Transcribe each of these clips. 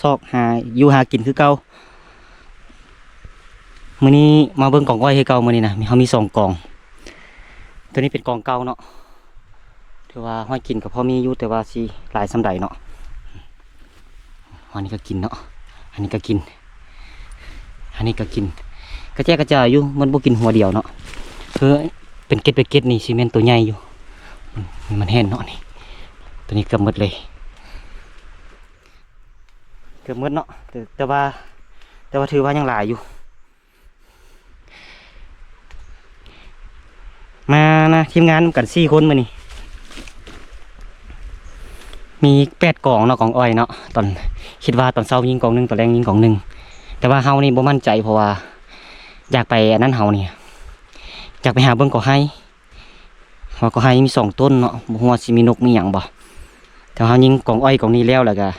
ຊອກຫາຢູ່ຫາກິນຄືເກົ່າ. ມື້ນີ້ມາເບິ່ງກອງອ້ອຍຄືເກົ່າ ມື້ນີ້ນະ ເຮົາມີສອງກອງ. ໂຕນີ້ເປັນກອງເກົ່າເນາະ ຖືວ່າຫອຍກິນກໍພໍມີຢູ່ ແຕ່ວ່າຊິຫຼາຍສ່ຳໃດເນາະ. ອັນນີ້ກໍກິນເນາະ ອັນນີ້ກໍກິນ ອັນນີ້ກໍກິນ ກະແຈກກະຈາຍຢູ່ ມັນບໍ່ກິນຫົວດຽວເນາະ. ຄືເປັນເກັດເປັນເກັດນີ້ຊິແມ່ນໂຕໃຫຍ່ຢູ່ ມັນ ມັນແຫ້ງເນາະນີ້. ໂຕນີ້ເກືອບໝົດເລີຍ ເກືອບໝົດເນາະ ແຕ່ ແຕ່ວ່າ ແຕ່ວ່າຖືວ່າຍັງຫຼາຍຢູ່. ມານະ ທີມງານນຳກັນສີ່ຄົນມື້ນີ້ ມີແປດກອງເນາະ ກອງອ້ອຍເນາະ. ຕອນ ຄິດວ່າຕອນເຊົ້າຍິງກອງໜຶ່ງ ຕອນແລງຍິງກອງໜຶ່ງ ແຕ່ວ່າເຮົານີ້ບໍ່ໝັ້ນໃຈ ເພາະວ່າຢາກໄປອັນນັ້ນ ເຮົານີ້ຢາກໄປຫາເບິ່ງກໍໄຮ່ ເພາະວ່າກໍໄຮ່ມີສອງຕົ້ນເນາະ ບໍ່ຮູ້ວ່າຊິມີນົກມີຫຍັງບໍ່. ແຕ່ເຮົາຍິງກອງອ້ອຍກອງນີ້ແລ້ວ ແລ້ວກະ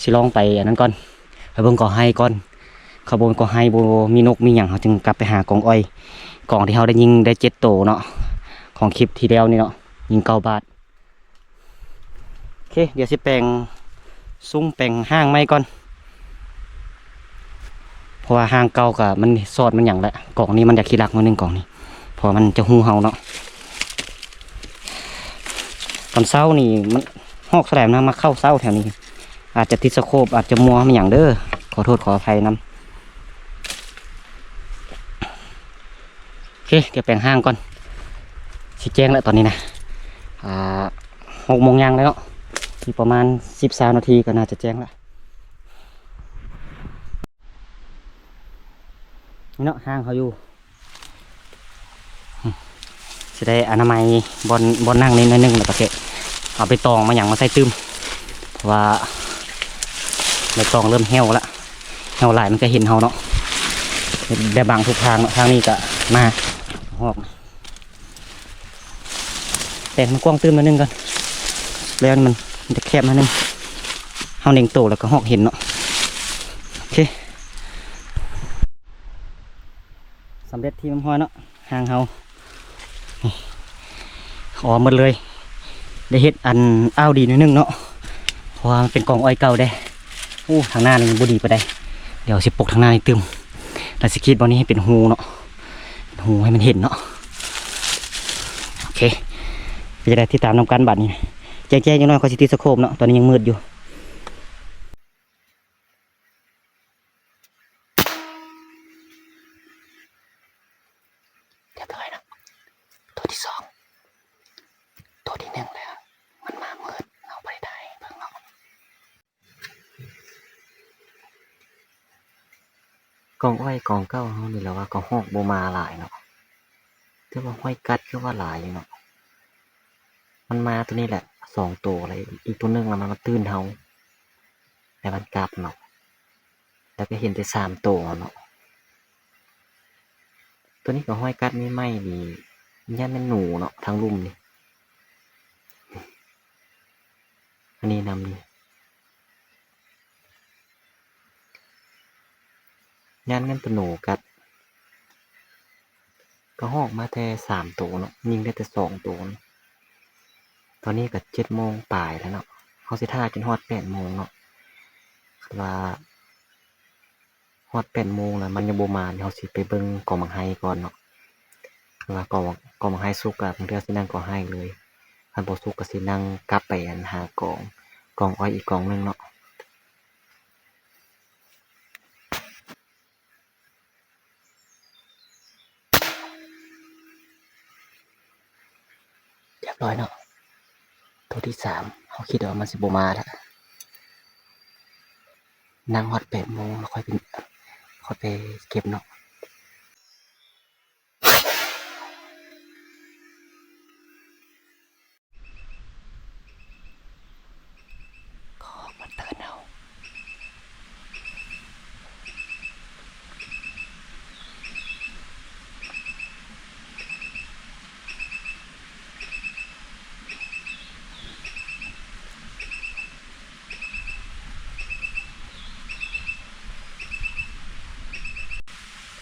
ຊິລອງໄປອັນນັ້ນກ່ອນ ໄປເບິ່ງກໍໄຮ່ກ່ອນ. ຄັນບໍ່ມີກໍໄຮ່ ບໍ່ມີນົກມີຫຍັງ ເຮົາຈຶ່ງກັບໄປຫາກອງອ້ອຍ ກອງທີ່ເຮົາໄດ້ຍິງໄດ້ເຈັດໂຕເນາະ ຂອງຄລິບທີ່ແລ້ວນີ້ເນາະ ຍິງເກົ້າບາດ. ໂອເຄ ດຽວຊິແປງ ຊຸມແປງຮ່າງໃໝ່ກ່ອນ ເພາະວ່າຮ່າງເກົ່າກະມັນຊອດມັນຫຍັງແຫຼະ. ກອງນີ້ມັນຢາກຂີ້ລັກໜ້ອຍໜຶ່ງ ກອງນີ້ ເພາະວ່າມັນຈະຮູ້ເຮົາເນາະ. ຕອນເຊົ້ານີ້ມັນ ຮອກສະແຫຼມນະ ມາເຂົ້າເຊົ້າແຖວນີ້ ອາດຈະຕິດສະໂຄບ ອາດຈະມົວ ມີຫຍັງເດີ ຂໍໂທດຂໍອະໄພນຳ. ໂອເຄ ດຽວແປງຮ່າງກ່ອນ ຊິແຈ້ງແລ້ວຕອນນີ້ນະ ອ່າ ຫົກໂມງຍ່າງແລ້ວເນາະ ອີກປະມານສິບ ຊາວນາທີກໍໜ້າຈະແຈ້ງລະ. ນີ້ເນາະ ຮ່າງເຮົາຢູ່ ຊິໄດ້ອະນາໄມບ່ອນ ບ່ອນນັ່ງນີ້ໜ້ອຍໜຶ່ງ ແລ້ວກໍຊິເອົາໃບຕອງມາຫຍັງມາໃສ່ຕື່ມ ເພາະວ່າໃບຕອງເລີ່ມແຫ້ວລະ ແຫ້ວຫຼາຍມັນກໍເຫັນເຮົາເນາະ ໄດ້ບັງທຸກທາງເນາະ. ທາງນີ້ກໍມາຮອກ ແຕ່ມັນກວ້າງຕື່ມໜ້ອຍໜຶ່ງກ່ອນ ແລ້ວນີ້ມັນ ມັນຈະແຄບໜ້ອຍໜຶ່ງ ເຮົາເນັ່ງໂຕແລ້ວກໍຮອກເຫັນເນາະ. ໂອເຄ ສຳເລັດທີ່ຮຽບຮ້ອຍເນາະ ຮ່າງເຮົາ ນີ້ ອອກໝົດເລີຍ ໄດ້ເຮັດອັນອ້າວດີໜ້ອຍໜຶ່ງເນາະ ເພາະວ່າມັນເປັນກອງອ້ອຍເກົ່າເດ້. ໂອ້ ທາງໜ້ານີ້ບໍ່ດີປານໃດ ດຽວຊິປົກທາງໜ້ານີ້ຕື່ມ ແລ້ວຊິກຣີດບ່ອນນີ້ໃຫ້ເປັນຮູເນາະ ເປັນຮູໃຫ້ມັນເຫັນເນາະ. ໂອເຄ ເປັນຈັ່ງໃດ ຕິດຕາມນຳກັນບາດນີ້ ແຈ້ງໆ ຈັກໜ້ອຍ ຂ້ອຍຊິຕິດສະໂຄບເນາະ ຕອນນີ້ຍັງມືດຢູ່. ຮຽບຮ້ອຍເນາະ ໂຕທີສອງ ໂຕທີໜຶ່ງແລ້ວ ມັນມາມືດ ເຮົາບໍ່ໄດ້ຖ່າຍໃຫ້ເບິ່ງເນາະ. ກອງອ້ອຍກອງເກົ່າເຮົານີ້ແຫຼະວ່າກໍຮອກບໍ່ມາຫຼາຍເນາະ ແຕ່ວ່າຮອຍກັດຄືວ່າຫຼາຍຢູ່ເນາະ. ມັນມາໂຕນີ້ແຫຼະສອງໂຕ ແລ້ວອີກໂຕໜຶ່ງລະມັນມາຕື່ນເຮົາ ແລ້ວມັນກັບເນາະ ແລ້ວກໍເຫັນແຕ່ສາມໂຕເນາະ. ໂຕນີ້ກໍຮອຍກັດໃໝ່ໆ ນີ້ ຢ້ານແມ່ນໜູເນາະ ທາງລຸ່ມນີ້ ອັນນີ້ນຳນີ້ ຢ້ານແມ່ນໂຕໜູກັດ. ກໍຮອກມາແຕ່ສາມໂຕເນາະ ຍິງໄດ້ແຕ່ສອງໂຕເນາະ. ຕອນນີ້ກໍເຈັດໂມງປາຍແລ້ວເນາະ ເຮົາຊິຖ້າຈົນຮອດແປດໂມງເນາະ. ຄັນວ່າຮອດແປດໂມງແລ້ວມັນຍັງບໍ່ມານີ້ ເຮົາຊິໄປເບິ່ງກອງໝາກໄຮກ່ອນເນາະ. ຄັນວ່າກອງ ກອງໝາກໄຮສຸກກໍບາງເທື່ອຊິນັ່ງກອງໄຮເລີຍ ຄັນບໍ່ສຸກກໍຊິນັ່ງກັບໄປອັນຫາກອງ ກອງອ້ອຍອີກກອງໜຶ່ງເນາະ. ຮຽບຮ້ອຍເນາະ ໂຕທີສາມ ເຮົາຄິດວ່າມັນຊິບໍ່ມາແລ້ວ ນັ່ງຮອດແປດໂມງແລ້ວຄ່ອຍໄປ ຄ່ອຍໄປເກັບເນາະ. ກໍອອກມາເຕືອນເຮົາ. ໂ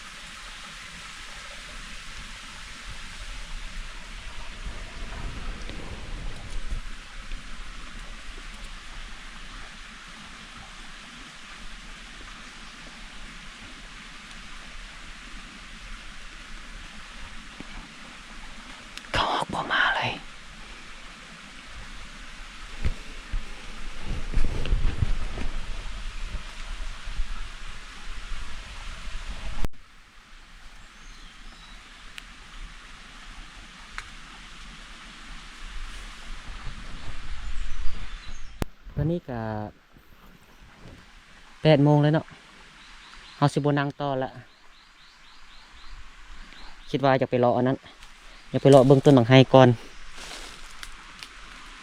ຕອນນີ້ກະແປດໂມງແລ້ວເນາະ ເຮົາຊິບໍ່ນັ່ງຕໍ່ລະ ຄິດວ່າຢາກໄປເລາະອັນນັ້ນ ຢາກໄປເລາະເບິ່ງຕົ້ນບັກໄຮກ່ອນ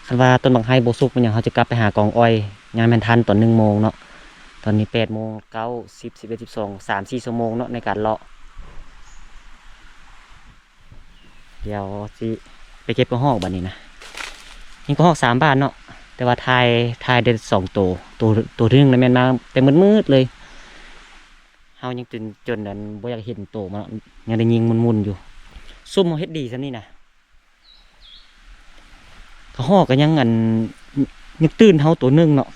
ຄັນວ່າຕົ້ນບັກໄຮບໍ່ສຸກແມ່ນຫຍັງ ເຮົາຈະກັບໄປຫາກອງອ້ອຍ ຍາມແມ່ນທັນຕອນໜຶ່ງໂມງເນາະ ຕອນນີ້ແປດໂມງ ເກົ້າ ສິບ ສິບເອັດ ສິບສອງ ສາມສີ່ຊົ່ວໂມງເນາະ ໃນການເລາະ. ດຽວຊິໄປເກັບກະຮອກບາດນີ້ນະ ເຫັນກະຮອກສາມບາດເນາະ ແຕ່ວ່າຖ່າຍ ຖ່າຍໄດ້ສອງໂຕ ໂຕ ໂຕທີໜຶ່ງນະແມ່ນມາແຕ່ມືດໆເລີຍ ເຮົາຍັງຈົນ ຈົນອັນບໍ່ຢາກເຫັນໂຕມັນເນາະ ຍັງໄດ້ຍິງໝຸ່ນໆຢູ່ ຊຸມເຮົາເຮັດດີຊ່ຳນີ້ນະ ກະຮອກກະຍັງອັນ ຍັງຕື່ນເຮົາໂຕໜຶ່ງເນາະ.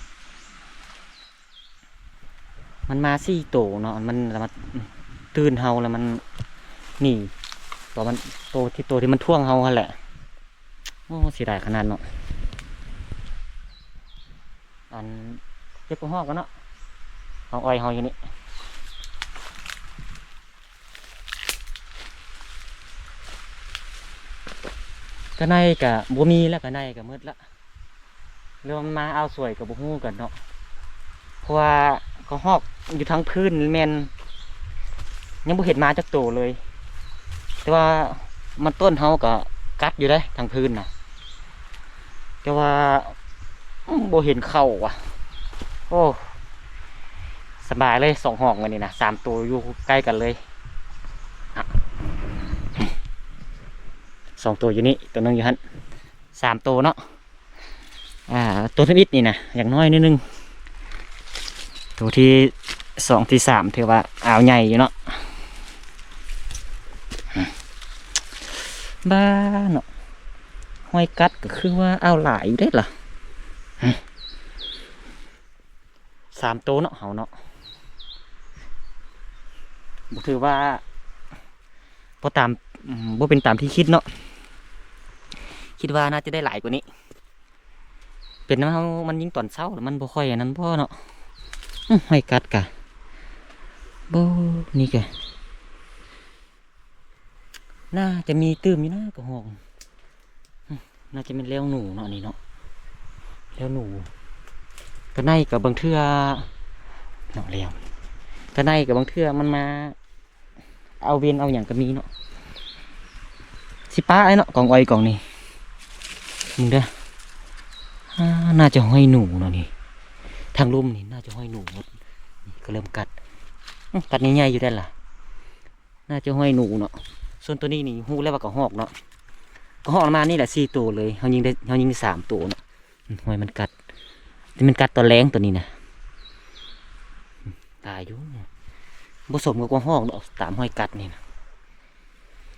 ມັນມາສີ່ໂຕເນາະ ມັນລະມາຕື່ນເຮົາລະມັນໜີ ເພາະມັນໂຕທີ່ ໂຕທີ່ມັນທວງເຮົາຫັ້ນແຫຼະ ໂອ້ ເສຍດາຍຂະໜາດເນາະ ອັນ ເກັບກະຮອກກັນເນາະ ຂອງອ້ອຍເຮົາຢູ່ນີ້ ກະໄນກະບໍ່ມີລະ ກະໄນກະໝົດລະ ຫຼືວ່າມັນມາອ່າວສວຍກະບໍ່ຮູ້ກັນເນາະ ເພາະວ່າກະຮອກຢູ່ທາງພື້ນແມ່ນຍັງບໍ່ເຫັນມາຈັກໂຕເລີຍ ແຕ່ວ່າມັນຕົ້ນເຮົາກະກັດຢູ່ເດ້ທາງພື້ນນະ ແຕ່ວ່າ ອືມ ບໍ່ເຫັນເຂົ້າວ່ະ ໂອ້ ສະບາຍເລີຍສອງຫ້ອງອັນນີ້ນະ ສາມໂຕຢູ່ໃກ້ກັນເລີຍ ສອງໂຕຢູ່ນີ້ ໂຕໜຶ່ງຢູ່ຫັ້ນ ສາມໂຕເນາະ ອ່າ ໂຕທຳອິດນີ້ນະ ຢ່າງໜ້ອຍໜ້ອຍໜຶ່ງ ໂຕທີສອງ ທີສາມ ຖືວ່າອ່າວໃຫຍ່ຢູ່ເນາະ ບ້າເນາະ ຮອຍກັດກະຄືວ່າອ່າວຫຼາຍຢູ່ເດ້ລະ ສາມໂຕເນາະ ເຮົາເນາະ ບໍ່ຖືວ່າ ບໍ່ຕາມ ອືມ ບໍ່ເປັນຕາມທີ່ຄິດເນາະ ຄິດວ່າໜ້າຈະໄດ້ຫຼາຍກວ່ານີ້ ເປັນນຳເຮົາ ມັນຍິງຕອນເຊົ້າລະມັນບໍ່ຄ່ອຍອັນນັ້ນບໍ່ເນາະ ອືມ ຮອຍກັດກະ ບໍ່ ນີ້ກະ ໜ້າຈະມີຕື່ມຢູ່ນະກະຮອກ ໜ້າຈະແມ່ນແລ້ວໜູເນາະ ອັນນີ້ເນາະ ແລ້ວໜູ ກະໄນກະບາງເທື່ອເນາະ ແລ້ວ ກະໄນກະບາງເທື່ອມັນມາເອົາເວັນເອົາຫຍັງກະມີເນາະ ຊິປະໄອ້ເນາະ ກອງອ້ອຍກອງນີ້ ເບິ່ງເດີ ອ່າ ໜ້າຈະຮອຍໜູເນາະນີ້ ທາງລຸ່ມນີ້ໜ້າຈະຮອຍໜູໝົດ ນີ້ກະເລີ່ມກັດ ອື ກັດໃຫຍ່ໆຢູ່ໄດ໋ລະ. ໜ້າຈະຮອຍໜູເນາະ ສ່ວນໂຕນີ້ນີ້ຮູ້ແລ້ວວ່າກະຮອກເນາະ ກະຮອກມານີ້ແຫຼະສີ່ໂຕເລີຍ ເຮົາຍິງໄດ້ ເຮົາຍິງໄດ້ສາມໂຕເນາະ ຮອຍມັນກັດ ແຕ່ມັນກັດຕອນແລງໂຕນີ້ນະ ຕາຍຢູ່ ບໍ່ສົມກັບກະຮອກເນາະ ຕາມຮອຍກັດນີ້ນະ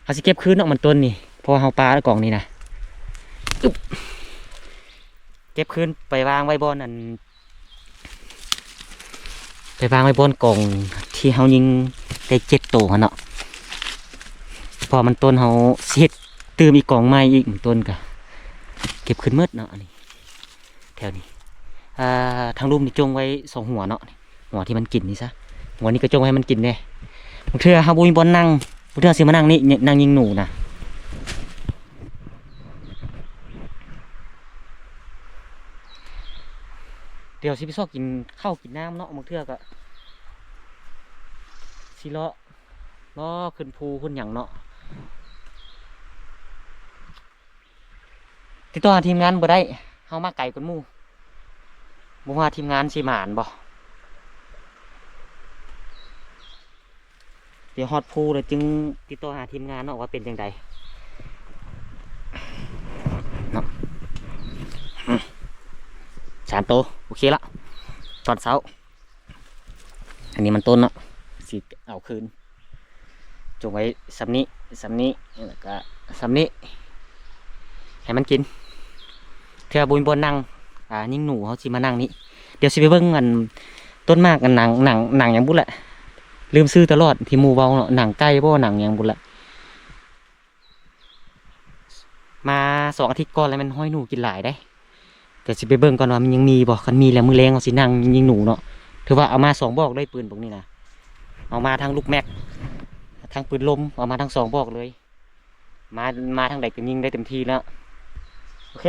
ເຮົາຊິເກັບຄືນເນາະ ມັນຕົ້ນນີ້ ເພາະວ່າເຮົາປະກອງນີ້ນະ ອຶບ ເກັບຄືນໄປວາງໄວ້ບ່ອນອັນ ໄປວາງໄວ້ບ່ອນກອງທີ່ເຮົາຍິງໄດ້ເຈັດໂຕຫັ້ນເນາະ ເພາະມັນຕົ້ນເຮົາຊິເຮັດຕື່ມອີກກອງໃໝ່ອີກ ມັນຕົ້ນກະເກັບຄືນໝົດເນາະ ອັນນີ້ ແຖວນີ້ ອ່າ ທາງລຸ່ມນີ້ຈົ່ງໄວ້ສອງຫົວເນາະ ຫົວທີ່ມັນກິນນີ້ຊະ ຫົວນີ້ກະຈົ່ງໃຫ້ມັນກິນແດ່ ບາງເທື່ອເຮົາບໍ່ມີບ່ອນນັ່ງ ບາງເທື່ອຊິມານັ່ງນີ້ ນັ່ງຍິງໜູນະ. ດຽວຊິໄປຊອກກິນເຂົ້າກິນນ້ຳເນາະ ບາງເທື່ອກະຊິເລາະ ເລາະຂຶ້ນພູຂຶ້ນຫຍັງເນາະ ຕິດຕໍ່ຫາທີມງານບໍ່ໄດ້ ເຮົາມາໄກກວ່າໝູ່ ບໍ່ວ່າທີມງານຊິໝານບໍ່. ດຽວຮອດພູແລ້ວຈຶ່ງຕິດຕໍ່ຫາທີມງານເນາະ ວ່າເປັນຈັ່ງໃດເນາະ ອືມ ສາມໂຕ ໂອເຄລະ ຕອນເຊົ້າ ອັນນີ້ມັນຕົ້ນເນາະ ຊິເອົາຄືນ ຈົ່ງໄວ້ຊ່ຳນີ້ ຊ່ຳນີ້ ແລ້ວກະຊ່ຳນີ້ ໃຫ້ມັນກິນ ເທື່ອບໍ່ມີບ່ອນນັ່ງ ອ່າ ຍິງໜູເຮົາຊິມານັ່ງນີ້ ດຽວຊິໄປເບິ່ງອັນ ຕົ້ນໝາກອັນໜັງ ໜັງ ໜັງຫຍັງບຸແຫຼະ ລືມຊື່ຕະຫຼອດທີ່ໝູ່ເວົ້າເນາະ ໜັງໄກ່ບໍ່ ໜັງຫຍັງບຸແຫຼະ ມາສອງອາທິດກ່ອນແລ້ວແມ່ນຮອຍໜູກິນຫຼາຍເດ້ ກະຊິໄປເບິ່ງກ່ອນວ່າມັນຍັງມີບໍ່ ຄັນມີແລ້ວມື້ແລງເຮົາຊິນັ່ງຍິງໜູເນາະ ຖືວ່າເອົາມາສອງບອກເລີຍ ປືນພວກນີ້ນະ ເອົາມາທັງລູກແມັກ ທັງປືນລົມ ເອົາມາທັງສອງບອກເລີຍ ມາ ມາທາງໃດກະຍິງໄດ້ເຕັມທີ່ແລ້ວ ໂອເຄ.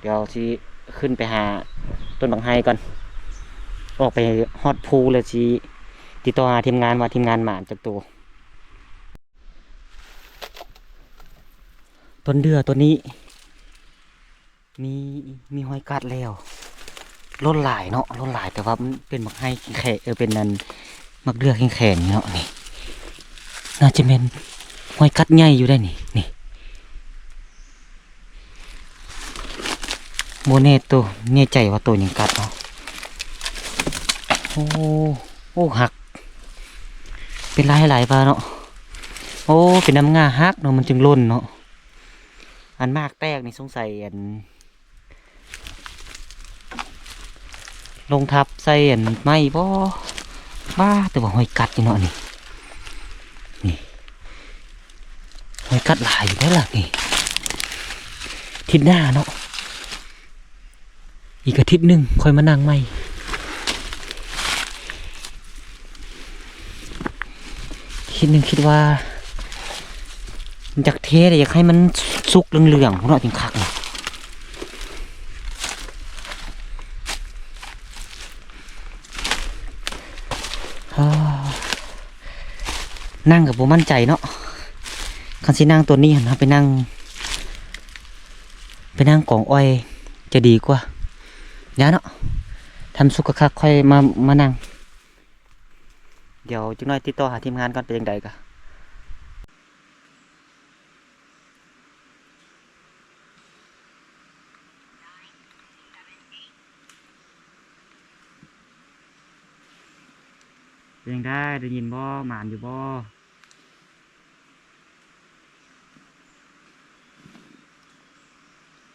ດຽວຊິຂຶ້ນໄປຫາຕົ້ນບັກໄຮກ່ອນ ອອກໄປຮອດພູແລ້ວຊິຕິດຕໍ່ຫາທີມງານວ່າທີມງານໝານຈັກໂຕ. ຕົ້ນເດື່ອຕົ້ນນີ້ ມີ ມີຮອຍກັດແລ້ວ ລົ້ນຫຼາຍເນາະ ລົ້ນຫຼາຍ ແຕ່ວ່າມັນເປັນໝາກໄຮແຂງ ເອີ ເປັນອັນ ໝາກເດື່ອແຂງໆ ເນາະ. ນີ້ໜ້າຈະແມ່ນຮອຍກັດໃຫຍ່ຢູ່ໄດ໋ນີ້ ນີ້ ບໍ່ແນ່ໂຕ ແນ່ໃຈວ່າໂຕຫຍັງກັດເນາະ. ໂອ້ ໂອ້ ຫັກ ເປັນລາຍຫຼາຍວ່າເນາະ. ໂອ້ ເປັນນຳງ່າຫັກເນາະ ມັນຈຶ່ງຫຼົ່ນເນາະ. ອັນໝາກແຕກນີ້ສົງໄສອັນ ລົງທັບໃສ່ອັນໄມ້ບໍ່? ບ້າ ແຕ່ວ່າຮອຍກັດຢູ່ເນາະນີ້ ນີ້ ຮອຍກັດຫຼາຍຢູ່ເດ້ລະນີ້. ທິດໜ້າເນາະ ອີກອາທິດໜຶ່ງຄ່ອຍມານັ່ງໃໝ່. ຄິດໜຶ່ງ ຄິດວ່າຢາກເທແລ້ວ ຢາກໃຫ້ມັນສຸກເຫຼືອງໆ ພຸ້ນເນາະ ຈຶ່ງຄັກນະ. ເອີ ນັ່ງກໍບໍ່ໝັ້ນໃຈເນາະ. ຄັນຊິນັ່ງໂຕນີ້ຫັ້ນ ເຮົາໄປນັ່ງ ໄປນັ່ງກອງອ້ອຍຈະດີກວ່າ. ຢ່າເນາະ ທຳສຸກຄັກໆ ຄ່ອຍມາ ມານັ່ງ. ດຽວຈັກໜ້ອຍຕິດຕໍ່ຫາທີມງານກ່ອນ ເປັນຈັ່ງໃດກະ ເປັນຈັ່ງໃດ ໄດ້ຍິນບໍ່? ໝານຢູ່ບໍ່?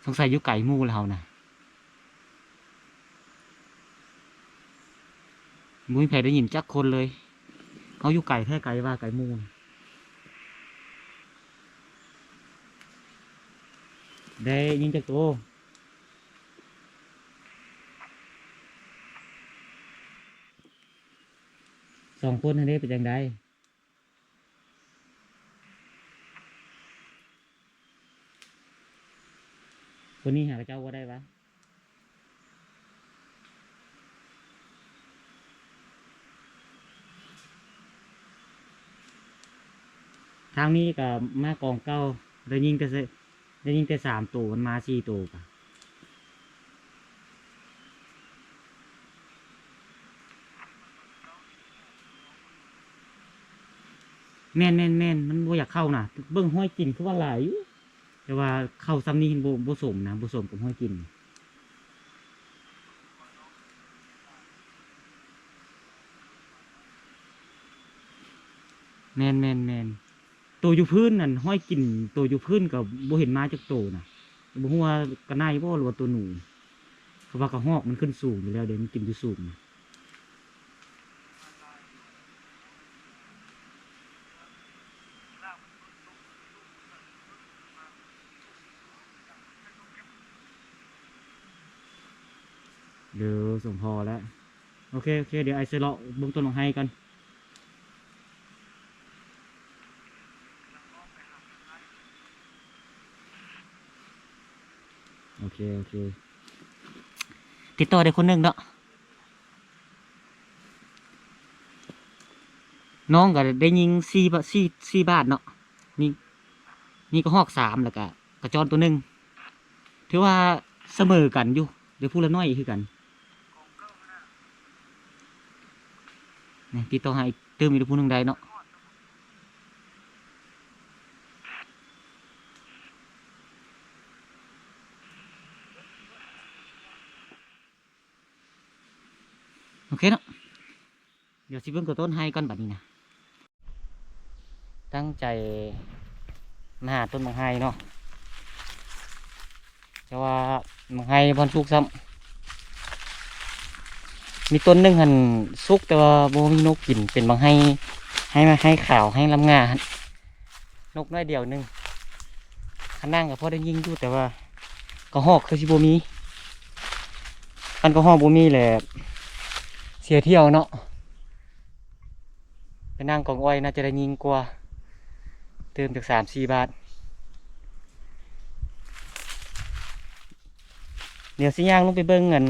ສົງໄສຢູ່ໄກໝູ່ແລ້ວເຮົານະ. ບໍ່ມີໃຜໄດ້ຍິນຈັກຄົນເລີຍ. ເຮົາຢູ່ໄກແທ້ ໄກວ່າໄກໝູ່. ໄດ້ຍິງຈັກໂຕ? ສອງຄົນຫັ້ນເດ້ ເປັນຈັ່ງໃດ? ຄົນນີ້ຫາເຈົ້າບໍ່ໄດ້ວະ? ທາງນີ້ກໍມາກອງເກົ່າ ໄດ້ຍິງແຕ່ ໄດ້ຍິງແຕ່ສາມໂຕ ມັນມາສີ່ໂຕກະ. ແມ່ນໆໆ ມັນບໍ່ຢາກເຂົ້ານະ. ເບິ່ງຮອຍກິນຄືວ່າຫຼາຍຢູ່ ແຕ່ວ່າເຂົ້າຊ່ຳນີ້ບໍ່ ບໍ່ສົມນະ ບໍ່ສົມກັບຮອຍກິນ. ແມ່ນໆໆ. ໂຕຢູ່ພື້ນນັ້ນ ຮອຍກິນໂຕຢູ່ພື້ນກໍບໍ່ເຫັນມາຈັກໂຕນະ. ບໍ່ຮູ້ວ່າກະໄນບໍ່ ຫຼືວ່າໂຕໜູ. ເພາະວ່າກະຮອກມັນຂຶ້ນສູງຢູ່ແລ້ວເດ້ ມັນກິນຢູ່ສູງ. ເດີ ສົມພໍແລ້ວ. ໂອເຄ ໂອເຄ ດຽວອ້າຍຊິເລາະເບິ່ງຕົ້ນບັກໄຮກ່ອນ. ໂອເຄ ໂອເຄ ຕິດຕໍ່ໄດ້ຄົນໜຶ່ງເນາະ. ນ້ອງກໍໄດ້ຍິງສີ່ບາດ ສີ່ ສີ່ບາດເນາະ. ຍິງ ຍິງກະຮອກສາມ ແລ້ວກະກະຈອນໂຕໜຶ່ງ. ຖືວ່າສະເໝີກັນຢູ່ ໄດ້ຜູ້ລະໜ້ອຍຄືກັນ. ນີ້ ຕິດຕໍ່ຫາອີກຕື່ມອີກຜູ້ໜຶ່ງໄດ້ເນາະ. ໂອເຄເນາະ ດຽວຊິເບິ່ງໂຕຕົ້ນໄຮກ່ອນບັດນີ້ນະ. ຕັ້ງໃຈມາຫາຕົ້ນບັກໄຮເນາະ ແຕ່ວ່າບັກໄຮບໍ່ທັນສຸກຊ້ຳ. ມີຕົ້ນໜຶ່ງຫັ້ນສຸກ ແຕ່ວ່າບໍ່ມີນົກກິນ ເປັນບັກໄຮ ໄຮ ໄຮຂາວ ໄຮລຳງາຫັ້ນ. ນົກນ້ອຍດຽວໜຶ່ງ ຄັນນັ່ງກໍພໍໄດ້ຍິງຢູ່ ແຕ່ວ່າກະຮອກຄືຊິບໍ່ມີ. ຄັນກະຮອກບໍ່ມີແຫຼະ ເສຍທ່ຽວເນາະ. ໄປນັ່ງກອງອ້ອຍໜ້າຈະໄດ້ຍິງກວ່າ ຕື່ມຈັກສາມສີ່ບາດ. ດຽວຊິຍ່າງລົງໄປເບິ່ງອັນ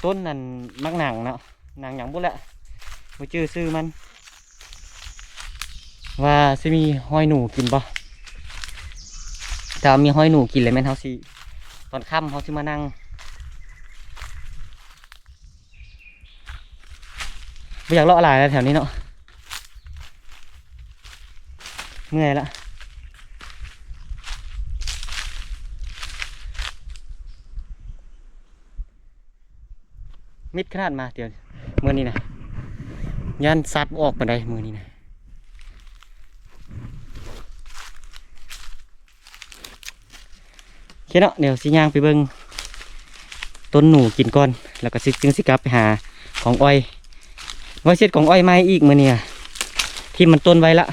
ຕົ້ນອັນໝາກໜັງເນາະ ໜັງຫຍັງບຸແຫຼະ ບໍ່ຈື່ຊື່ມັນ ວ່າຊິມີຮອຍໜູກິນບໍ່. ຖ້າມີຮອຍໜູກິນແລ້ວແມ່ນເຮົາຊິ ຕອນຄ່ຳເຮົາຊິມານັ່ງ ບໍ່ຢາກເລາະຫຼາຍແລ້ວແຖວນີ້ເນາະ ເມື່ອຍລະ ມິດຂະໜາດມາດຽວ ມື້ນີ້ນະ ຢ້ານສັດບໍ່ອອກປານໃດມື້ນີ້ນະ. ໂອເຄເນາະ ດຽວຊິຍ່າງໄປເບິ່ງຕົ້ນໜູກິນກ່ອນ ແລ້ວກໍຊິ ຈຶ່ງຊິກັບໄປຫາກອງອ້ອຍ ວ່າຊິເຮັດກອງອ້ອຍໃໝ່ອີກ. ມື້ນີ້ອະ ຖິ້ມມັນຕົ້ນໄວ້ລະ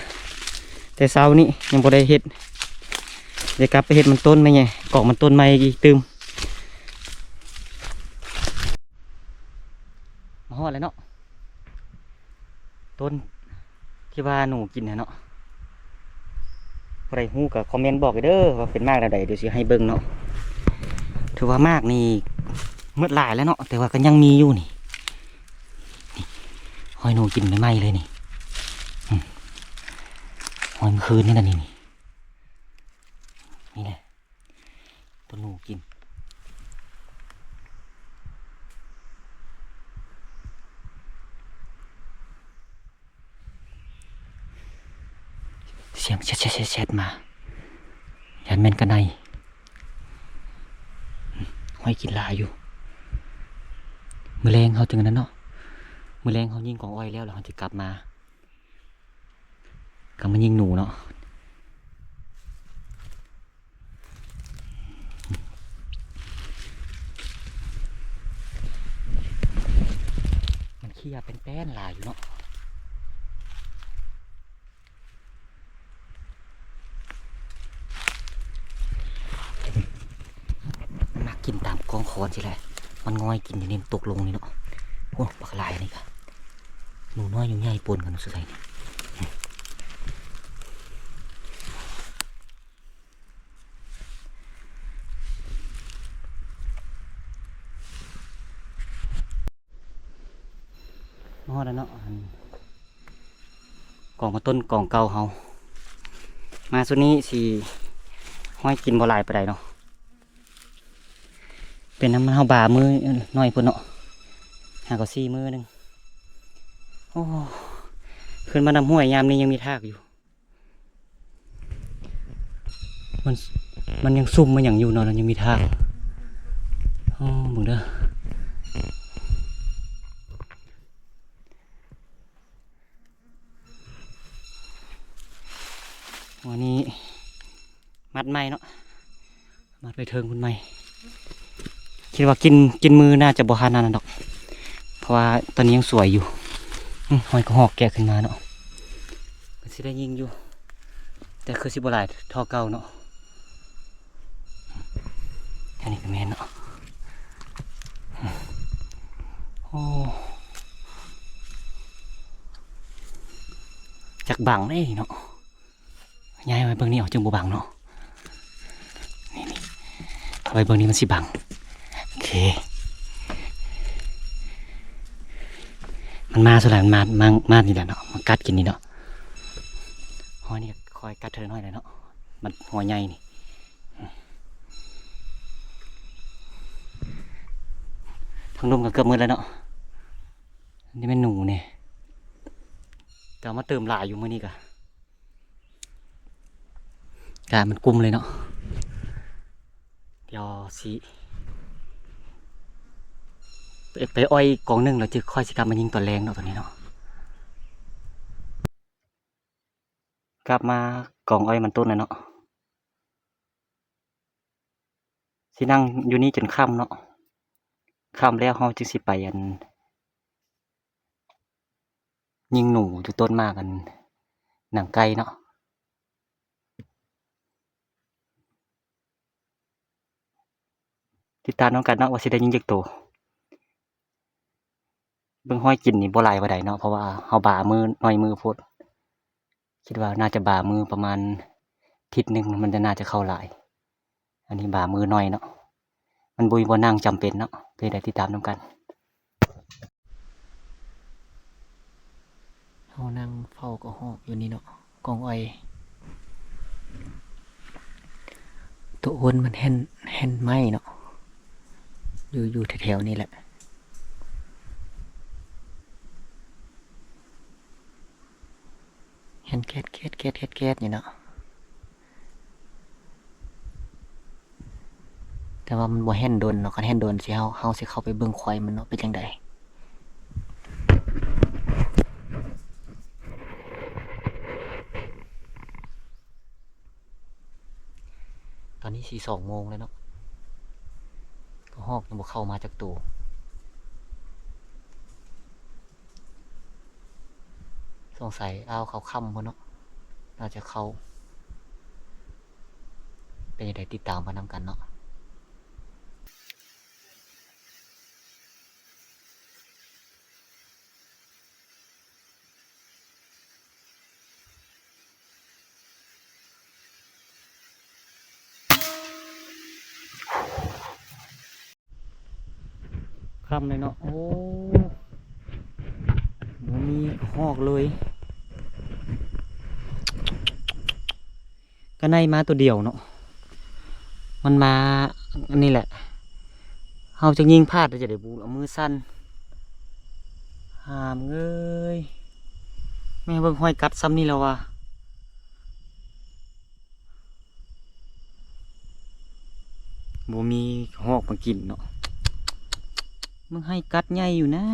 ແຕ່ເຊົ້ານີ້ຍັງບໍ່ໄດ້ເຮັດ ໄດ້ກັບໄປເຮັດມັນຕົ້ນໃໝ່ ກອກມັນຕົ້ນໃໝ່ອີກຕື່ມ. ມາຮອດແລ້ວເນາະ ຕົ້ນທີ່ວ່າໜູກິນຫັ້ນເນາະ ຜູ້ໃດຮູ້ກໍຄອມເມັນບອກເດີວ່າເປັນໝາກແນວໃດ ດຽວຊິໃຫ້ເບິ່ງເນາະ. ຖືວ່າໝາກນີ້ໝົດຫຼາຍແລ້ວເນາະ ແຕ່ວ່າກໍຍັງມີຢູ່ນີ້ ຮອຍໜູກິນໃໝ່ໆເລີຍນີ້ ຮອຍມື້ຄືນນີ້ລະນີ້ ນີ້ແຫຼະ ໂຕໜູກິນ ສຽງແຊດໆໆໆມາ ຢ້ານແມ່ນກະໄນ ຮອຍກິນຫຼາຍຢູ່. ມື້ແລງເຮົາຈຶ່ງອັນນັ້ນເນາະ ມື້ແລງເຮົາຍິງກອງອ້ອຍແລ້ວ ແລ້ວເຮົາຈະກັບມາ ກັບມາຍິງໜູເນາະ. ມັນເຂ້ຍແປ້ນໆຫຼາຍຢູ່ເນາະ ມັນມັກກິນຕາມກອງຄອນຊີ້ແຫຼະ ມັນງອຍກິນຢູ່ນີ້ ມັນຕົກລົງນີ້ເນາະ. ໂອ້ ບັກຫຼາຍນີ້ກະ ໜູນ້ອຍໜູໃຫຍ່ປົນກັນຢູ່ໃສນີ້. ມາຮອດແລ້ວເນາະ ອັນ ກອງໝາກຕົ້ນກອງເກົ່າເຮົາ ມາຊຸດນີ້ຊິຮອຍກິນບໍ່ຫຼາຍປານໃດເນາະ ເປັນນຳເຮົາບາມື້ໜ້ອຍພຸ້ນເນາະ ຫາກໍສີ່ມື້ໜຶ່ງ. ໂອ້ ຂຶ້ນມານຳຫ້ວຍຍາມນີ້ຍັງມີທາກຢູ່. ມັນ ມັນຍັງຊຸ່ມ ມັນຫຍັງຢູ່ເນາະ ແລ້ວຍັງມີທາກ. ໂອ້ ເບິ່ງເດີ ອັນນີ້ມັດໃໝ່ເນາະ. ມາໄປເທິງພຸ້ນໃໝ່ ຄິດວ່າກິນ ກິນມື້ໜ້າຈະບໍ່ທັນອັນນັ້ນດອກ ເພາະວ່າຕອນນີ້ຍັງສວຍຢູ່. ອື ຫອຍກະຮອກແກະຂຶ້ນມາເນາະ ກໍຊິໄດ້ຍິງຢູ່ ແຕ່ຄືຊິບໍ່ຫຼາຍເທົ່າເກົ່າເນາະ. ອັນນີ້ກໍແມ່ນເນາະ ໂອ້ ຈັກບັງເດ້ເນາະ. ຍ້າຍໄວ້ເບິ່ງນີ້ ເອົາ ຈຶ່ງບໍ່ບັງເນາະ ນີ້ໆ ເອົາໄວ້ເບິ່ງນີ້ມັນຊິບັງ. ໂອເຄ ມັນມາສ່ວນຫຼາຍ ມັນມາ ມາ ມານີ້ແຫຼະເນາະ ມາກັດກິນນີ້ເນາະ. ຫອຍນີ້ກໍຄອຍກັດເທື່ອໜ້ອຍແຫຼະເນາະ ມັນຫົວໃຫຍ່ນີ້. ທາງລຸ່ມກໍເກືອບໝົດແລ້ວເນາະ. ນີ້ແມ່ນໜູນີ້ ແຕ່ເອົາມາເຕີມຫຼາຍຢູ່ມື້ນີ້ກະ ກະມັນກຸ້ມເລີຍເນາະ. ດຽວຊິໄປ ໄປອ້ອຍອີກກອງໜຶ່ງ ແລ້ວຈຶ່ງຄ່ອຍຊິກັບມາຍິງຕອນແລງເນາະ ຕອນນີ້ເນາະ. ກັບມາກອງອ້ອຍມັນຕົ້ນແລ້ວເນາະ. ຊິນັ່ງຢູ່ນີ້ຈົນຄ່ຳເນາະ. ຄ່ຳແລ້ວເຮົາຈຶ່ງຊິໄປ ອັນ ຍິງໜູຢູ່ຕົ້ນໝາກ ອັນ ໜັງໄກ່ເນາະ. ຕິດຕາມນຳກັນເນາະ ວ່າຊິໄດ້ຍິງຈັກໂຕ. ເບິ່ງຮອຍກິນນີ້ບໍ່ຫຼາຍປານໃດເນາະ ເພາະວ່າເຮົາບາມື້ໜ້ອຍມື້ໂພດ. ຄິດວ່າໜ້າຈະບາມື້ປະມານທິດໜຶ່ງ ມັນຈະໜ້າຈະເຂົ້າຫຼາຍ. ອັນນີ້ບາມື້ໜ້ອຍເນາະ. ມັນບໍ່ມີບ່ອນນັ່ງຈຳເປັນເນາະ. ເປັນໃດຕິດຕາມນຳກັນ. ເຮົານັ່ງເຝົ້າກະຮອກຢູ່ນີ້ເນາະ ກອງອ້ອຍ. ໂຕໂອນມັນແຫ່ນ ແຫ່ນໄມ້ເນາະ ຢູ່ ຢູ່ແຖວໆນີ້ແຫຼະ. ແຫ່ນແກັດ ແກັດ ແກັດ ແກັດ ແກັດຢູ່ເນາະ. ແຕ່ວ່າມັນບໍ່ແຫ່ນດົນເນາະ. ຄັນແຫ່ນດົນຊິ ເຮົາ ເຮົາຊິເຂົ້າໄປເບິ່ງຄວາຍມັນເນາະ ເປັນຈັ່ງໃດ. ຕອນນີ້ຊິສອງໂມງແລ້ວເນາະ ກະຮອກຍັງບໍ່ເຂົ້າມາຈັກໂຕ. ສົງໄສອ້າວເຂົ້າຄ່ຳພຸ້ນເນາະ ໜ້າຈະເຂົ້າ. ເປັນຈັ່ງໃດຕິດຕາມໄປນຳກັນເນາະ. ຄ່ຳເລີຍເນາະ. ໂອ້ ບໍ່ມີກະຮອກເລີຍ. ກະໄນມາໂຕດຽວເນາະ ມັນມາອັນນີ້ແຫຼະ. ເຮົາຈະຍິງພາດ ຈະໄດ້ບູດເອົາມືສັ່ນ. ຫາມເອີຍ ແມ່ເບິ່ງຮອຍກັດຊ່ຳນີ້ແລ້ວວ່າ. ບໍ່ມີຮອກມາກິນເນາະ. ມັນໃຫ້ກັດໃຫຍ່ຢູ່ນະ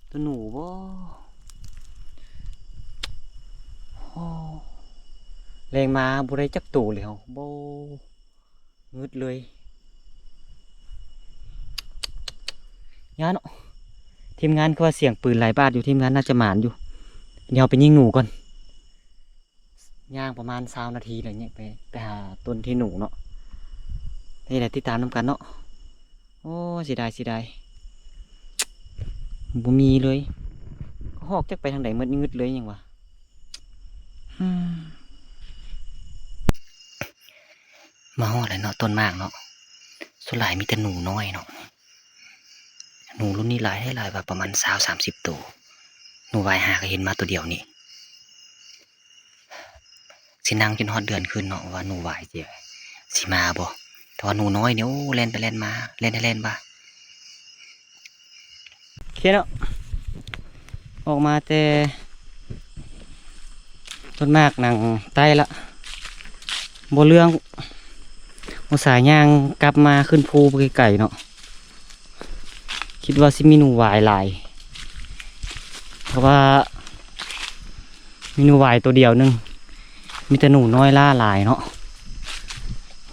ໂຕໜູບໍ່? ໂອ້ ແລງມາບໍ່ໄດ້ຈັກໂຕເລີຍເຮົາ ບໍ່ ງຶດເລີຍ. ຢ່າເນາະ ທີມງານຄືວ່າສຽງປືນຫຼາຍບາດຢູ່ ທີມງານໜ້າຈະໝານຢູ່. ດຽວເຮົາໄປຍິງໜູກ່ອນ. ຍ່າງປະມານຊາວນາທີແລ້ວ ໄປ ໄປຫາຕົ້ນທີ່ໜູເນາະ. ນີ້ແຫຼະ ຕິດຕາມນຳກັນເນາະ. ໂອ້ ເສຍດາຍ ເສຍດາຍ ບໍ່ມີເລີຍ. ຮອກຈັກໄປທາງໃດໝົດ ງຶດເລີຍຫຍັງວະ. ມາຮອດແລ້ວເນາະ ຕົ້ນໝາກເນາະ. ສ່ວນຫຼາຍມີແຕ່ໜູນ້ອຍເນາະ. ໜູລຸ້ນນີ້ຫຼາຍແທ້ ຫຼາຍວ່າປະມານຊາວ ສາມສິບໂຕ. ໜູຫວາຍຫາກະເຫັນມາໂຕດຽວນີ້. ຊິນັ່ງຈົນຮອດເດືອນຄືນເນາະ ວ່າໜູຫວາຍຊິ ຊິມາບໍ່. ແຕ່ວ່າໜູນ້ອຍນີ້ ໂອ້ ແລ່ນໄປແລ່ນມາ ແລ່ນໄປແລ່ນມາ. ໂອເຄເນາະ ອອກມາແຕ່ຕົ້ນໝາກນາງໃຕ້ລະ ບໍ່ເລື່ອງ ອຸດສ່າຍ່າງກັບມາຂຶ້ນພູໄກໆເນາະ. ຄິດວ່າຊິມີໜູຫວາຍຫຼາຍ ເພາະວ່າມີໜູຫວາຍໂຕດຽວໜຶ່ງ ມີແຕ່ໜູນ້ອຍຫຼ້າຫຼາຍເນາະ.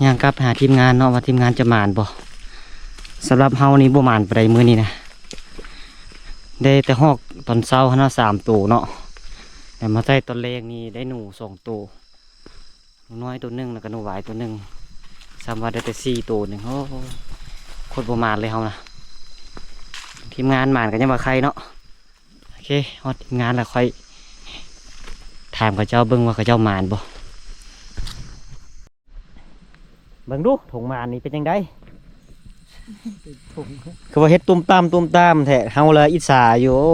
ຍ່າງກັບໄປຫາທີມງານເນາະ ວ່າທີມງານຈະໝານບໍ່. ສຳລັບເຮົານີ້ບໍ່ໝານປານໃດມື້ນີ້ນະ ໄດ້ແຕ່ຮອກຕອນເຊົ້າຫັ້ນເນາະ ສາມໂຕເນາະ ແລ້ວມາໃຊ້ຕອນແລງນີ້ໄດ້ໜູສອງໂຕ. ໜູນ້ອຍໂຕໜຶ່ງ ແລ້ວກະໜູຫວາຍໂຕໜຶ່ງ ຊ້ຳວ່າໄດ້ແຕ່ສີ່ໂຕໜຶ່ງ. ໂອ້ ໂຄດບໍ່ໝານເລີຍເຮົານະ. ທີມງານໝານກະຍັງວ່າໄຄເນາະ. ໂອເຄ ຮອດທີມງານແລ້ວ ຄ່ອຍຖາມເຂົາເຈົ້າເບິ່ງວ່າເຂົາເຈົ້າໝານບໍ່. ເບິ່ງດູ ຖົງໝານນີ້ເປັນຈັ່ງໃດ? ຖົງ ຄືວ່າເຮັດຕຸ້ມຕາມຕຸ້ມຕາມແທ້ ເຮົາລະອິດສາຢູ່. ໂອ້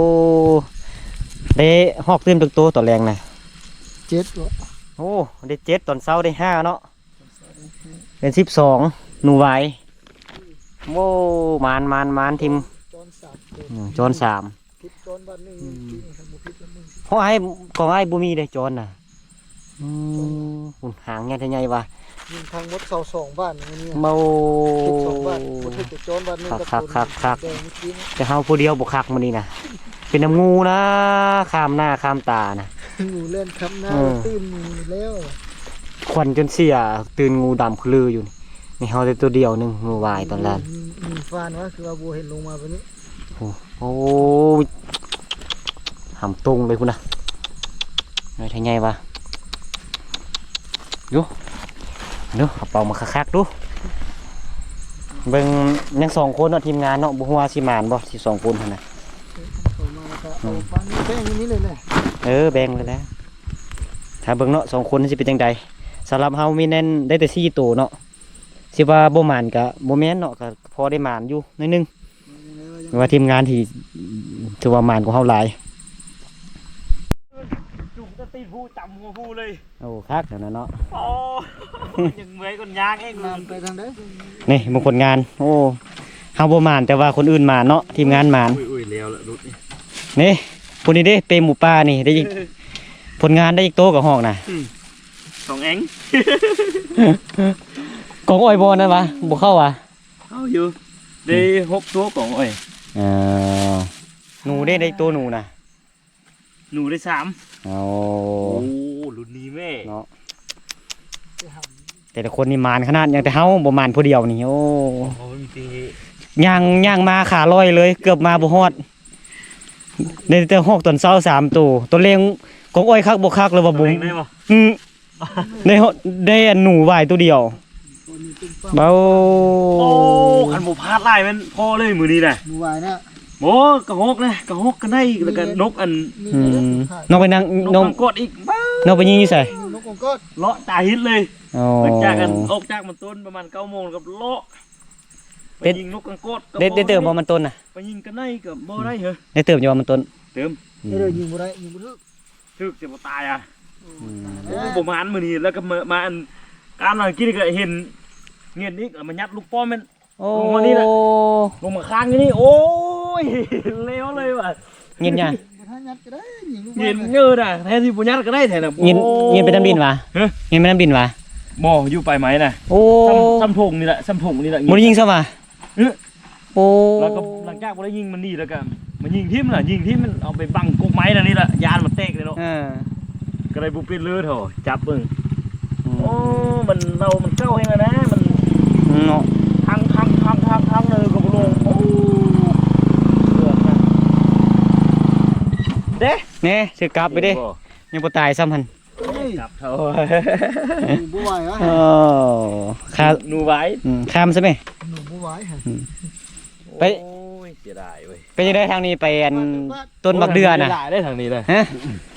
ໄດ້ຮອກຕື່ມຈັກໂຕຕອນແລງນະ? ເຈັດບໍ? ໂອ້ ໄດ້ເຈັດ ຕອນເຊົ້າໄດ້ຫ້າເນາະ ເປັນສິບສອງ. ໜູຫວາຍ ໂອ້ ໝານ ໝານ ໝານ ທີມ ຈອນສາມໂຕ ອືມ ຈອນສາມ ຜິດຈອນບາດໜຶ່ງ ອືມ ປີນີ້ຄັນບໍ່ຜິດບາດໜຶ່ງ. ຂອງອ້າຍ ຂອງອ້າຍບໍ່ມີເດ້ຈອນນະ. ອືມ ຫາງໃຫຍ່ແທ້ໃຫຍ່ວ່າ ຍິງທັງໝົດຊາວສອງບາດນີ້ ເມົາ ສິບສອງບາດ ບໍ່ຖືກແຕ່ຈອນບາດໜຶ່ງ. ຄັກໆໆໆ ແຕ່ເຮົາຜູ້ດຽວບໍ່ຄັກມື້ນີ້ນະ ເປັນນຳງູນະ ຄາມໜ້າຄາມຕານະ ງູແລ່ນຄາມໜ້າ ເອີ ຕື່ນງູແລ້ວ ຄວັນຈົນເສຍ ຕື່ນງູດຳຄືລືຢູ່ນີ້. ມີເຮົາແຕ່ໂຕດຽວໜຶ່ງ ງູຫວາຍຕອນແລງ ມີ ມີຟານວະ ຄືວ່າບໍ່ເຫັນລົງມາບາດນີ້. ໂອ້ ໂອ້ ຫຳຕົງເລີຍພຸ້ນນະ ນ້ອຍແທ້ໃຫຍ່ວ່າ. ຢູ່ ເອົາເປົ່າມາຄັກໆດູ ເບິ່ງ ຍັງສອງຄົນເນາະ ທີມງານເນາະ ບໍ່ຮູ້ວ່າຊິໝານບໍ່ ສິບສອງຄົນຫັ້ນນະ. ເຂົ້າມາແລ້ວກະ ອືມ ເອົາຟັງແບ່ງຢູ່ນີ້ເລີຍແຫຼະ ເອີ ແບ່ງເລີຍແຫຼະ. ຖ້າເບິ່ງເນາະ ສອງຄົນຊິເປັນຈັ່ງໃດ. ສຳລັບເຮົາມີແໜ້ນໄດ້ແຕ່ສີ່ໂຕເນາະ. ຊິວ່າບໍ່ໝານກະບໍ່ແມ່ນເນາະ ກະພໍໄດ້ໝານຢູ່ໜ້ອຍໜຶ່ງ. ແຕ່ວ່າທີມງານທີ່ຖືວ່າໝານກວ່າເຮົາຫຼາຍ. ຈຸ່ມແຕ່ຕີນຜູ້ຈຳຫົວຜູ້ເລີຍ. ໂອ້ ຄັກແນວນັ້ນເນາະ. ໂອ້ ຍັງເມື່ອຍກ່ອນຍ່າງເອງ. ນຳໄປທາງໃດ? ນີ້ເບິ່ງຜົນງານ. ໂອ້ ເຮົາບໍ່ໝານ ແຕ່ວ່າຄົນອື່ນໝານເນາະ ທີມງານໝານ. ໂອ້ຍໆ ແລ້ວລະລຸດນີ້. ນີ້ ຜູ້ນີ້ເດ້ ເປໝູປ່ານີ້ ໄດ້ອີກ ຜົນງານໄດ້ອີກໂຕກະຮອກນະ. ອືມ ສອງແອງ. ກອງອ້ອຍບໍ່ນັ້ນຫວາ? ບໍ່ເຂົ້າຫວາ? ເຂົ້າຢູ່ ໄດ້ ອືມ ຫົກໂຕກອງອ້ອຍ. ເອີ ໜູເດ້ ໄດ້ໂຕໜູນະ? ໜູໄດ້ສາມ. ໂອ້ ລຸ້ນນີ້ແມ່ເນາະ. ແຕ່ລະຄົນນີ້ໝານຂະໜາດ ຍັງແຕ່ເຮົາບໍ່ໝານຜູ້ດຽວນີ້. ໂອ້ ໂອ້ ມີແຕ່ຍ່າງ ຍ່າງມາຂາລອຍເລີຍ ເກືອບມາບໍ່ຮອດ. ໄດ້ແຕ່ຮອກຕອນເຊົ້າສາມໂຕ ຕອນແລງກອງອ້ອຍຄັກບໍ່ຄັກ ຫຼືວ່າບໍ່. ຕອນແລງໄດ້ບໍ່? ອືມ ໄດ້ ໄດ້ອັນໜູຫວາຍໂຕດຽວ. ເບົາ ໂອ້ ຄັນບໍ່ພາດຫຼາຍແມ່ນພໍເລີຍມື້ນີ້ນະ. ໜູຫວາຍນະ. ບໍ່ ກະຮອກນະ ກະຮອກກະໄດ້ ແລ້ວກະນົກອັນ ອືມ ນົກໄປນັ່ງ ນົກ ນົກກອງກອດອີກ. ນົກໄປຍິງຢູ່ໃສ? ນົກກອງກອດ ເລາະຕາຮິດເລີຍ. ອໍ ຫຼັງຈາກອັນອອກຈາກມັນຕົ້ນປະມານເກົ້າໂມງ ແລ້ວກະເລາະໄປຍິງນົກກອງກອດ. ໄດ້ ໄດ້ເຕີມບໍ່ມັນຕົ້ນນະ? ໄປຍິງກະໄດ້ກະບໍ່ໄດ້ເຮີ. ໄດ້ເຕີມຢູ່ບໍ່ມັນຕົ້ນ? ເຕີມ. ອືມ ເອີ ຍິງບໍ່ໄດ້ ຍິງບໍ່ຖືກ. ຖືກແຕ່ບໍ່ຕາຍອະ. ອືມ ໂອ້ ປະມານມື້ນີ້ ແລ້ວກະມາ ມາອັນ ການຫຼັງກິນກະເຫັນເງີຍນອີກ ເອົາມາຍັດລູກປ້ອມແມ່ນ. ໂອ້ ລົງມານີ້ລະ ລົງມາຄ້າງຢູ່ນີ້. ໂອ້ຍ ເລວເລີຍວ່າ ເງີຍນຫຍັງ? ບໍ່ທັນຍັດກະໄດ້ ຍິງລູກ ເງີຍນເງີຍນະ ແທນທີ່ບໍ່ຍັດກະໄດ້ແທ້ນະ. ເງີຍນ ໂອ້ ເງີຍນໄປນຳດິນຫວາ? ຮະ ເງີຍນໄປນຳດິນຫວາ? ບໍ່ ຢູ່ປາຍໄມ້ນະ. ໂອ້ ສ່ຳ ສ່ຳຖົງນີ້ລະ ສ່ຳຖົງນີ້ລະ ບໍ່ໄດ້ຍິງຊ້ຳຫວາ? ອື ໂອ້ ແລ້ວກໍຫຼັງຈາກບໍ່ໄດ້ຍິງມັນນີ້ ແລ້ວກໍມາຍິງຖິ້ມລະ ຍິງຖິ້ມມັນເອົາໄປບັງກົກໄມ້ນັ້ນນີ້ລະ ຢ້ານມັນແຕກເລີຍເນາະ. ເອີ ກໍເລີຍບໍ່ເປັນເລີຍເຖາະ ຈັບເບິ່ງ. ອືມ ໂອ້ ມັນເນົ່າມັນເກົ່າແຮງແລ້ວນະ ມັນ ເນາະ ທັງ ທັງ ທັງ ທັງ ທັງເລີຍກໍບໍ່ລົງ. ໂອ້ ເຫຼືອນະ ເດ້ ແນ່ ຖືກກັບໄປເດ້ ເຫັນບໍ່? ຍັງບໍ່ຕາຍຊ້ຳຫັ້ນ. ເຮີ້ຍ ຈັບເທົ່າ ບໍ່ໄຫວຫວາ? ໂອ້ ຂ້າ ໜູຫວາຍ. ອືມ ຂ້າມຊະແມ່. ໜູບໍ່ໄຫວຫະ. ອືມ ໄປ ໂອ້ຍ ເສຍດາຍເວີຍ. ເປັນຈັ່ງໃດທາງນີ້ໄປອັນ ມັນ ຕົ້ນບັກເດືອນະ? ຫຼາຍເດ້ທາງນີ້ນະ. ຮະ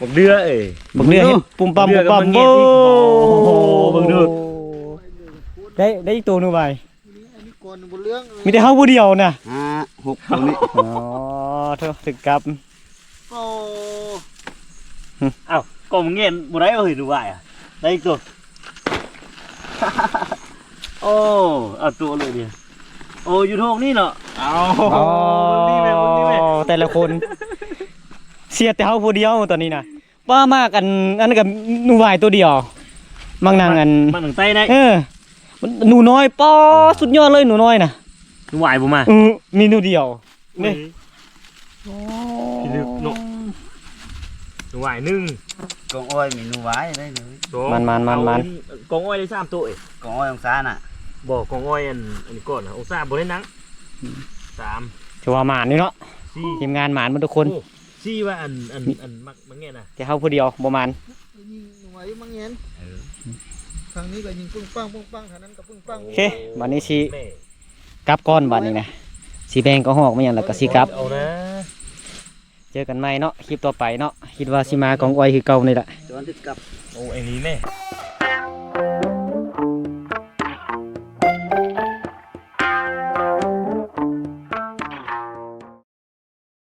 ບັກເດືອເອີຍ ບັກເດືອເຫັນປຸ້ມປ້ຳ ເດືອ ປຸ້ມປ້ຳ. ໂອ້ໂຫ ເບິ່ງດູ ໄດ້ ໄດ້ອີກໂຕໜູຫວາຍ. ມີແຕ່ເຮົາຜູ້ດຽວນະ ຫ້າ ຫົກໂຕນີ້. ອໍ ໂທ້ ຖືກກັບ. ໂອ້ ອ້າວ ກໍມັນແງນບໍ່ໄດ້ເອີຍ ໜູຫວາຍອະ. ໄດ້ອີກໂຕ. ໂອ້ ເອົາໂຕເລີຍນີ້. ໂອ້ ຢູ່ທົ່ງນີ້ເນາະ. ເອົາ ອໍ ເບິ່ງນີ້ແມ່ ເບິ່ງນີ້ແມ່ ແຕ່ລະຄົນ ເສຍແຕ່ເຮົາຜູ້ດຽວຕອນນີ້ນະ. ປ້າ ໝາກອັນ ອັນນັ້ນກະໜູຫວາຍໂຕດຽວ ໝາກນາງອັນ ໝາກນາງໄຕ້ໄດ້. ເອີ ໜູນ້ອຍ ປ້າ ສຸດຍອດເລີຍ ໜູນ້ອຍນະ. ໜູຫວາຍບໍ່ມາ? ອື ມີໜູດຽວ. ນີ້ ໂອ້ຍ ໂອ້ ພິລຶກເນາະ. ໜູຫວາຍໜຶ່ງ ກອງອ້ອຍມີໜູຫວາຍໄດ້ເລີຍ. ສອງ ມັນໆໆໆ ເອົາ ກອງອ້ອຍໄດ້ສາມໂຕເອ. ກອງອ້ອຍອົງສານະ? ບໍ່ ກອງອ້ອຍອັນ ອັນນີ້ກ່ອນນະ ອົງສາບໍ່ໄດ້ນັ່ງ. ອືມ ສາມ ຖືວ່າໝານຢູ່ເນາະ. ສີ່ ທີມງານໝານໝົດທຸກຄົນ. ໂອ້ ຊີ້ວ່າອັນ ອັນ ອັນມັກ ມັກແງນນະ ແຕ່ເຮົາຜູ້ດຽວບໍ່ໝານ. ຍິງໜູໄວ້ມັກແງນ. ເອີ ທາງນີ້ກໍຍິງປຶ້ງປັງ ປຶ້ງປັງ ທາງນັ້ນກໍປຶ້ງປັງ. ໂອເຄ ບາດນີ້ຊິ ແມ່ ກັບກ່ອນ ບາດນີ້ນະ ຊິແບ່ງກະຮອກມາຫຍັງ ແລ້ວກໍຊິກັບ. ເອົານະ ເຈີກັນໃໝ່ເນາະ ຄລິບຕໍ່ໄປເນາະ. ຄິດວ່າຊິມາກອງອ້ອຍຄືເກົ່ານີ້ລະ. ຕອນທີ່ກັບ ໂອ້ ໄອ້ນີ້ແມ່.